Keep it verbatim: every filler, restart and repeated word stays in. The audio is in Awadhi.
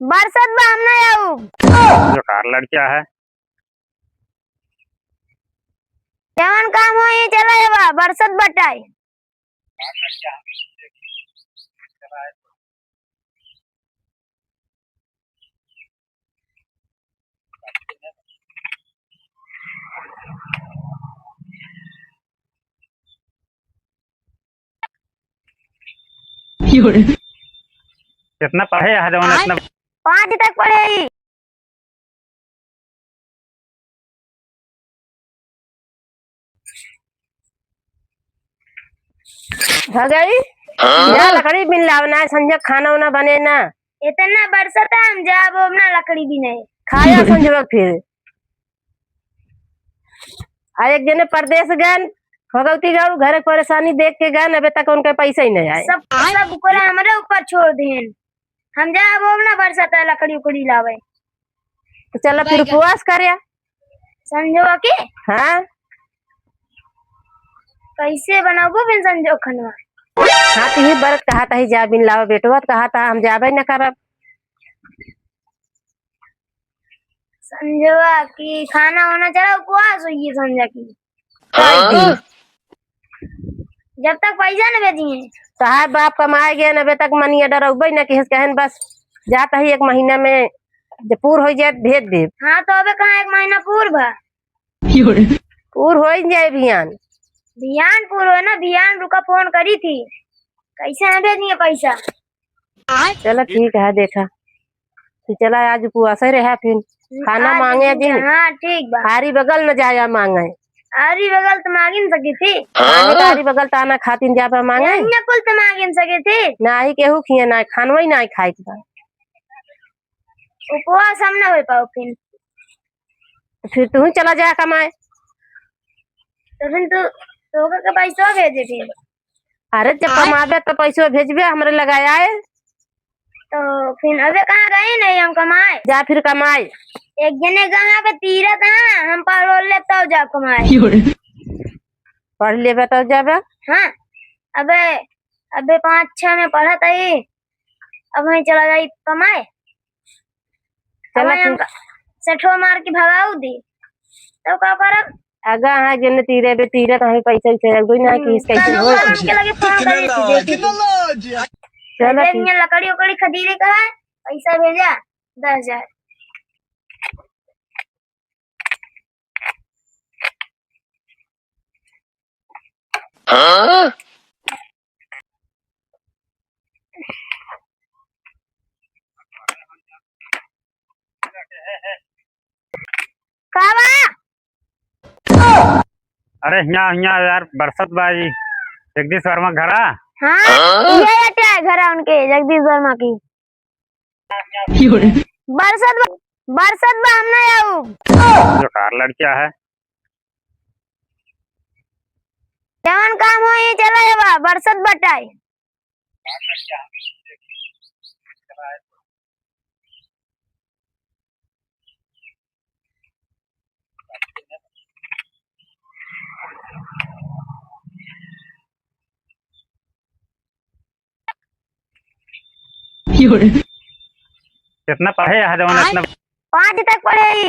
बरसत बा, हम ना आऊ। बेकार लड़किया है। जवन काम होई, चला जाबा, बरसत बटाई। कितना पढ़े है जवन इतना? पाँच तक पढ़े ही। भगई, हाँ? जा लकड़ी बिन लावना है, संझा खाना उना बने ना। इतना बरसत है, हम जाब ओब ना लकड़ी बिने। खाया संझवा फिर। आ एक जने परदेस गन, भगवती गाँव घरे के परेशानी देख के गन, अबे तक उनके पैसा ही नहीं आए। सब, सब ओकरा हमरे ऊपर छोड़ देन। हम जाब ओब ना बरसत है लकड़ी उकड़ी लावे। तो चला फिर उपवास करे। संझवा के? हाँ। कैसे बनाबो बिन संझो खनवा? हाँ, तो ही बरत कहा था, ही जा बिन लावा बेटवा, तो कहा था हम जाबे न करब। संझवा की खाना होना चला, उपवास होइए संझा की। हाँ? जब तक पैसा न भेजिए। तहार बाप कमाए गए, अबे तक money order अउबे न किहस, कहन बस जात ही एक महीना में, जब पूर हो जाए भेज दे। हाँ, तो अबे कहाँ एक महीना पूर बा? पूर हो ही जाए बिहान। बिहान पूर हो ना, बिहान रुका फोन करी थी, कैसे हम भेजिए पैसा? चला ठीक है, देखा। तो चला आज उपवास रहा फिर। खाना आज मांगे दिन जी। हाँ, ठीक बा। आरी बगल न जाया मांगे। आरी बगल तो मांगिन सकी थी। मांगे तो आरी बगल ताना खातिन जाबा मांगे। अन्य कुल तो मांगिन सकी थी। नाही केहू खिए ना, खानवा ही ना खाए के बा। उपवास हम ना हो पाओ फिर। तो फिर तू ही चला जाया कमाए। तो फिर तू, तो के पैसा भेजे फिर। अरे जब कमाबे तो पैसो भेजबे हमरे लगे आए। तो फिर अबे कहाँ गई नहीं हम कमाए? जा फिर कमाए। एक जने कहाँ पे तीरथ है, हम पढ़ ले तब जाब कमाए। पढ़ लेबे तब जाबे। हाँ, अबे, अबे पाँच छह में पढ़त ही, अब वहीं चला जाई कमाए। चला अब ठीक। हम सेठो मार के भगाऊ दी, तब का करब? अगा हाँ, जेने तीरे बे तीरे, तो हमें पैसा वैसा लगबे ना कि इसका कल कैसे हो। हम के लगे फोन करी थी, देखी थी। चलो अरे ठीक। लकड़ी उकड़ी खरीदे का है, पैसा भेजा दस हजार। हाँ? का बा? अरे हियाँ, हियाँ यार, बरसत बा ई। जगदीश वर्मा घरा? हाँ, हाँ? ये अटे घरा उनके, जगदीश वर्मा की। बरसत बा, बरसत बा, हम ना आऊ। बेकार लड़किया है। जवन काम होई, चला जाबा, बरसत बटाई। कितना पढ़े है जवन इतना? पाँच तक पढ़े ही।